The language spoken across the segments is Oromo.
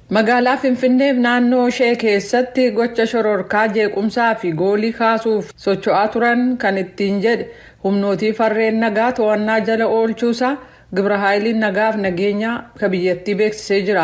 Magaalaa Finfinneef naannoo ishee keessatti gocha shororkaa, jeequmsaa fi goolii kaasuuf socho'aa turan kan ittiin jedhe humnootii farreen nagaa to'annaa jala oolchuusaa Gibra Haayiliin nagaaf nageenyaa ka biyyattii beeksisee jira.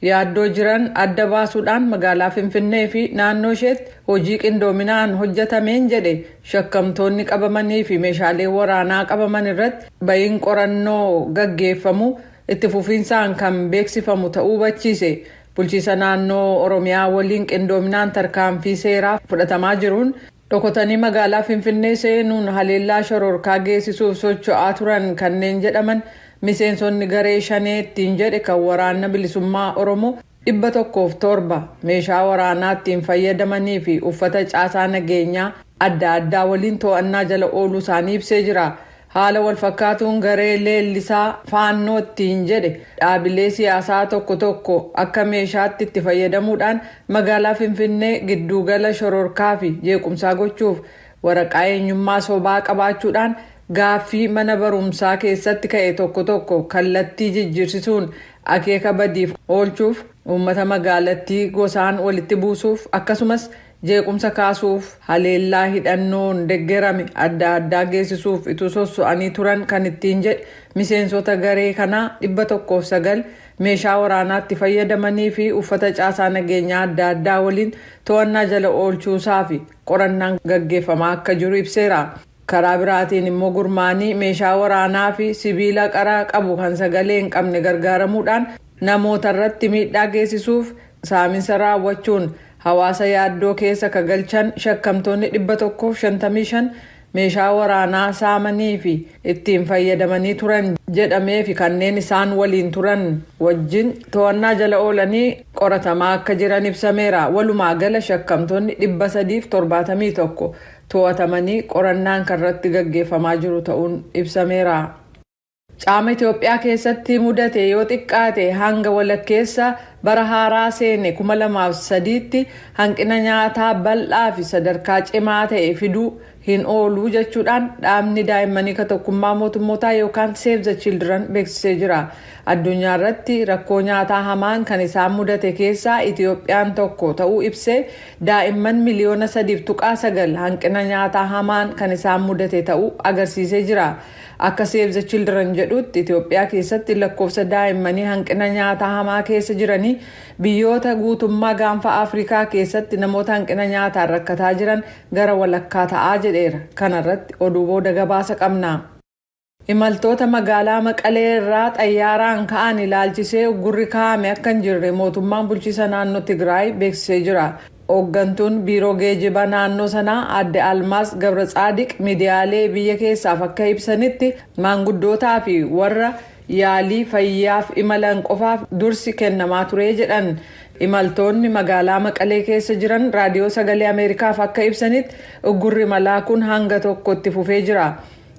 Yaaddoo jiran adda baasuudhaan magaalaa Finfinnee fi naannoo isheetti hojii qindoominaan hojjetameen jedhe shakkamtoonni qabamanii fi meeshaalee waraanaa qabaman irratti ba'iin qorannoo gaggeeffamu itti fufiinsaan kan beeksifamu ta'uu hubachiise. Bulchiisa naannoo Oromiyaa waliin qindoominaan tarkaanfii seeraa fudhatamaa jiruun dhokatanii magaalaa Finfinnee seenuun haleellaa shororkaa geessisuuf socho'aa turan kanneen jedhaman miseensonni garee Shanee ittiin jedhe kan Waraana Bilisummaa Oromoo 107 meeshaa waraanaa ittiin fayyadamanii fi uffata caasaa nageenyaa adda addaa waliin to'annaa jala ooluu isaanii ibsee jira. Haala walfakkaatuun garee leellisaa Faannoo ittiin jedhe dhaabilee siyaasaa tokko tokko akka meeshaatti itti fayyadamuudhaan magaalaa Finfinnee giddugala shororkaa fi jeequmsaa gochuuf waraqaa eenyummaa sobaa qabaachuudhaan gaaffii mana barumsaa keessatti ka'e tokko tokko kallattii jijjiirsisuun akeeka badiif oolchuuf, uummata magaalattii gosaan walitti buusuuf, akkasumas jeequmsa kaasuuf haleellaa hidhannoon deggerame adda addaa geessisuuf ituu sosso'anii turan kan ittiin jedhe miseensota garee kanaa 109 meeshaa waraanaatti fayyadamanii fi uffata caasaa nageenyaa adda addaa waliin to'annaa jala oolchuusaa fi qorannaan gaggeeffamaa akka jiru ibseera. Karaa biraatiin immoo gurmaanii meeshaa waraanaa fi sibiila qara qabu kan sagalee hin qabne gargaaramuudhaan namoota irratti miidhaa geessisuuf saaminsa raawwachuun hawaasa yaaddoo keessa ka galchan shakkamtoonni 155 meeshaa waraanaa saamanii fi ittiin fayyadamanii turan jedhamee fi kanneen isaan waliin turan wajjin to'annaa jala oolanii qoratamaa akka jiran ibsameera. Walumaa gala shakkamtoonni 371 to'atamanii qorannaan kan irratti gaggeeffamaa jiru ta'uun ibsameera. Caama Itoophiyaa keessatti mudate yoo xiqqaate hanga walakkeessa bara haaraa seene 2003tti hanqina nyaataa bal'aa fi sadarkaa cimaa ta'e fiduu hin oolu jechuudhaan dhaabni daa'immanii ka Tokkummaa Mootummootaa yookaan Save the Children beeksisee jira. Addunyaa irratti rakkoo nyaataa hamaan kan isaan mudate keessaa Itoophiyaan tokko ta'uu ibsee, daa'imman miliyoona 3.9 hanqina nyaataa hamaan kan isaan mudate ta'uu agarsiisee jira. Akka Save the Children jedhutti, Itoophiyaa keessatti lakkoofsa daa'immanii hanqina nyaataa hamaa keessa jiranii biyyoota guutummaa Gaanfa Afrikaa keessatti namoota hanqina nyaataan rakkataa jiran gara walakkaa ta'aa jedheera. Kana irratti oduu booda gabaasa qabna. Imaltoota magaalaa Maqalee irraa xayyaaraan ka'an ilaalchisee uggurri kaa'ame akka hin jirre mootummaan bulchiisa naannoo Tigraay beeksisee jira. Hooggantuun biiroo geejjiba naannoo sanaa Aadde Almaas Gabratsaadiq miidiyaalee biyya keessaaf akka ibsanitti, maanguddootaa fi warra yaalii fayyaaf imalan qofaaf dursi kennamaa ture jedhan. Imaltoonni magaalaa Maqalee keessa jiran Raadiyoo Sagalee Ameerikaaf akka ibsanitti, uggurri imalaa kun hanga tokkotti fufee jira.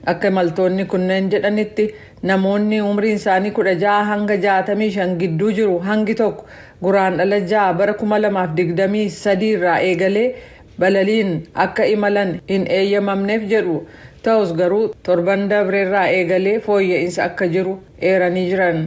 Akka imaltoonni kunneen jedhanitti, namoonni umriin isaanii 16 hanga 65 gidduu jiru hangi tokko Guraandhala 6 bara 2023 irraa eegalee balaliin akka imalan hin eeyyamamneef jedhu. Ta'us garuu torban dabreerraa eegalee fooyya'insa akka jiru eeranii jiran.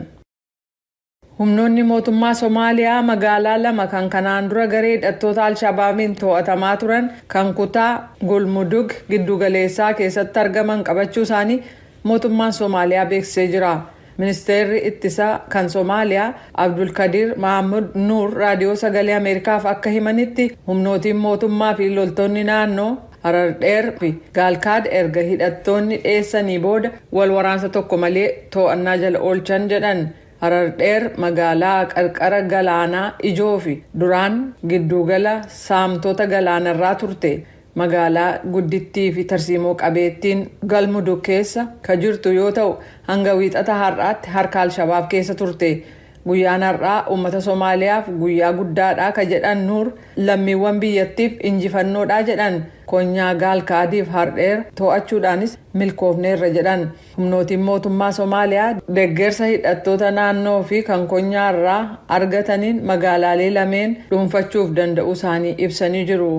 Humnoonni mootummaa Somaaliyaa magaalaa lama kan kanaan dura garee hidhattoota Alshabaabiin to'atamaa turan kan kutaa Gulmudug giddugaleessaa keessatti argaman qabachuu isaanii mootummaan Somaaliyaa beeksisee jira. Ministeerri ittisaa kan Somaaliyaa Abdulkadir Mahamud Nuur Raadiyoo Sagalee Ameerikaaf akka himanitti, humnootiin mootummaa fi loltoonni naannoo Harardheer fi Gaalkaad erga hidhattoonni dheessanii booda wal waraansa tokko malee to'annaa jala oolchan jedhan. Harardheer magaalaa qarqara galaanaa ijoo fi duraan giddugala saamtota galaanarraa turte. Magaalaa guddittii fi tarsiimoo qabeettiin Galmudug keessa ka jirtu yoo ta'u, hanga Wiixata har'aatti harka Alshabaab keessa turte. Guyyaan har'aa uummata Somaaliyaaf guyyaa guddaadha ka jedhan Nuur, lammiiwwan biyyattiif injifannoodha jedhan. Konyaa Gaalkaadiif Hardheer to'achuudhaanis milkoofneerra jedhan. Humnootiin mootummaa Somaaliyaa deeggarsa hidhattoota naannoo fi kan konyaarraa argataniin magaalaalee lameen dhuunfachuuf danda'uu isaanii ibsanii jiru.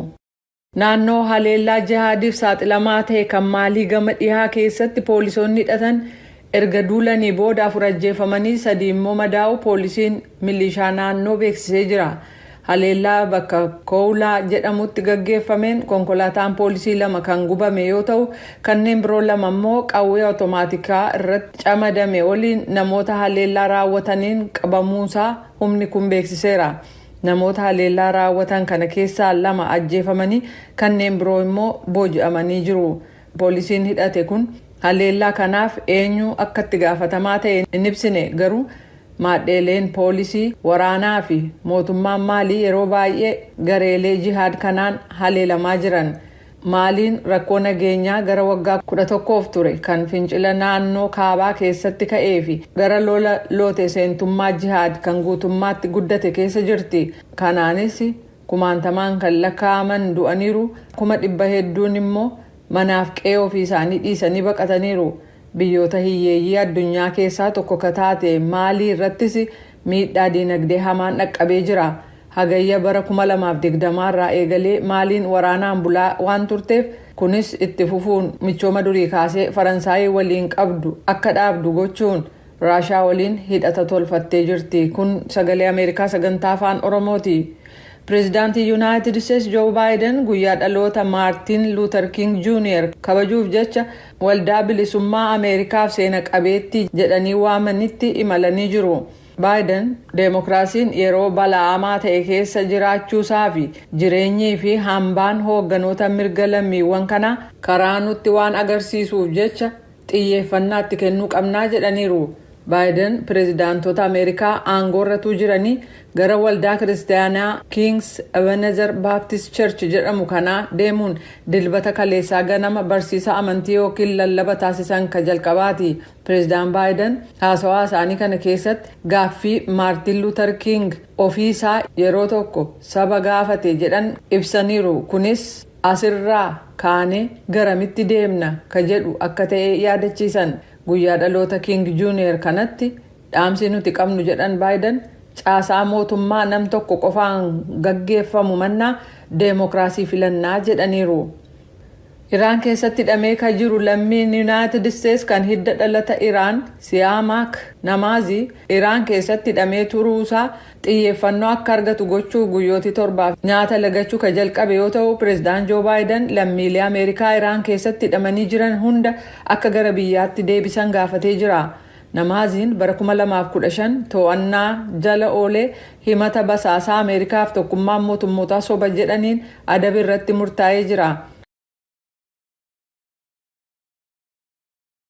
Naannoo haleellaa jihaadiif saaxilamaa ta'e kan Maalii gama dhihaa keessatti poolisoonni hidhatan Erga duulanii booda afur ajjeefamanii, sadii immoo madaa'u poolisiin milishaa naannoo beeksisee jira. Haleellaa bakka Koowulaa jedhamutti gaggeeffameen konkolaataan poolisii lama kan gubame yoo ta'u, kanneen biroo lama immoo qawwee otomaatikaa irratti camadame waliin namoota haleellaa raawwataniin qabamuusaa humni kun beeksiseera. Namoota haleellaa raawwatan kana keessaa lama ajjeefamanii, kanneen biroo immoo booji'amanii jiru. Poolisiin hidhate kun haleellaa kanaaf eenyu akka itti gaafatamaa ta'e hin ibsine. Garuu maadheeleen poolisii, waraanaa fi mootummaan Maalii yeroo baay'ee gareelee jihaad kanaan haleelamaa jiran. Maaliin rakkoo nageenyaa gara waggaa 11f ture kan fincila naannoo kaabaa keessatti ka'ee fi gara lola loote seentummaa jihaad kan guutummaatti guddate keessa jirti. Kanaanis kumaantamaan kan lakkaa'aman du'aniiru, 100,000 hedduun immoo manaaf qe'ee ofii isaanii dhiisanii baqataniiru. Biyyoota hiyyeeyyii addunyaa keessaa tokko ka taate Maalii irrattis miidhaa diinagdee hamaan dhaqqabee jira. Hagayya bara 2020 irraa eegalee Maaliin waraanaan bulaa waan turteef, kunis itti fufuun michooma durii kaasee Faransaayii waliin qabdu akka dhaabdu gochuun Raashaa waliin hidhata tolfattee jirti. Kun Sagalee Ameerikaa sagantaa Afaan Oromooti. Pireezidaantii Yuunaayitid Isteetsi Joo Baayiden guyyaa dhaloota Maartiin Luuter King Juuniyer kabajuuf jecha waldaa bilisummaa Ameerikaaf seena qabeettii jedhanii waamanitti imalanii jiru. Baayiden deemokiraasiin yeroo bala'amaa ta'e keessa jiraachuusaa fi jireenyii fi hambaan hoogganoota mirga lammiiwwan kanaa karaa nutti waan agarsiisuuf jecha xiyyeeffannaatti kennuu qabnaa jedhaniiru. Baayiden pireezidaantota Ameerikaa aangoorratuu jiranii gara waldaa kiristaanaa Kings Ebenezer Baptist Church jedhamu kanaa deemuun Dilbata kaleessaa ganama barsiisa amantii yookiin lallaba taasisan ka jalqabaati. Pireezidaan Baayiden haasawaa isaanii kana keessatti gaaffii Maartin Luuter King ofiisaa yeroo tokko saba gaafate jedhan ibsaniiru. Kunis "Asirraa kaanee garamitti deemna?" ka jedhu akka ta'e yaadachiisan. Guyyaa dhaloota King Junior kanatti dhaamsi nuti qabnu, jedhan Baayiden, caasaa mootummaa nam tokko qofaan gaggeeffamu mannaa deemokiraasii filannaa jedhaniiru. Iraan keessatti hidhamee kan jiru lammiin Yuunaayitid Isteetsi kan hidda dhalata Iraan Siyaamaak Namaazii Iraan keessatti hidhamee turuusaa xiyyeeffannoo akka argatu gochuuf guyyootii 7f nyaata lagachuu kan jalqabe yoo ta'u, pireezidaant Joo Baayiden lammiilee Ameerikaa Iraan keessatti hidhamanii jiran hunda akka gara biyyaatti deebisan gaafatee jira. Namaaziin bara 2015 to'annaa jala oolee himata basaasaa Ameerikaaf tokkummaan mootummootaa soba jedhaniin adabi irratti murtaa'ee jira.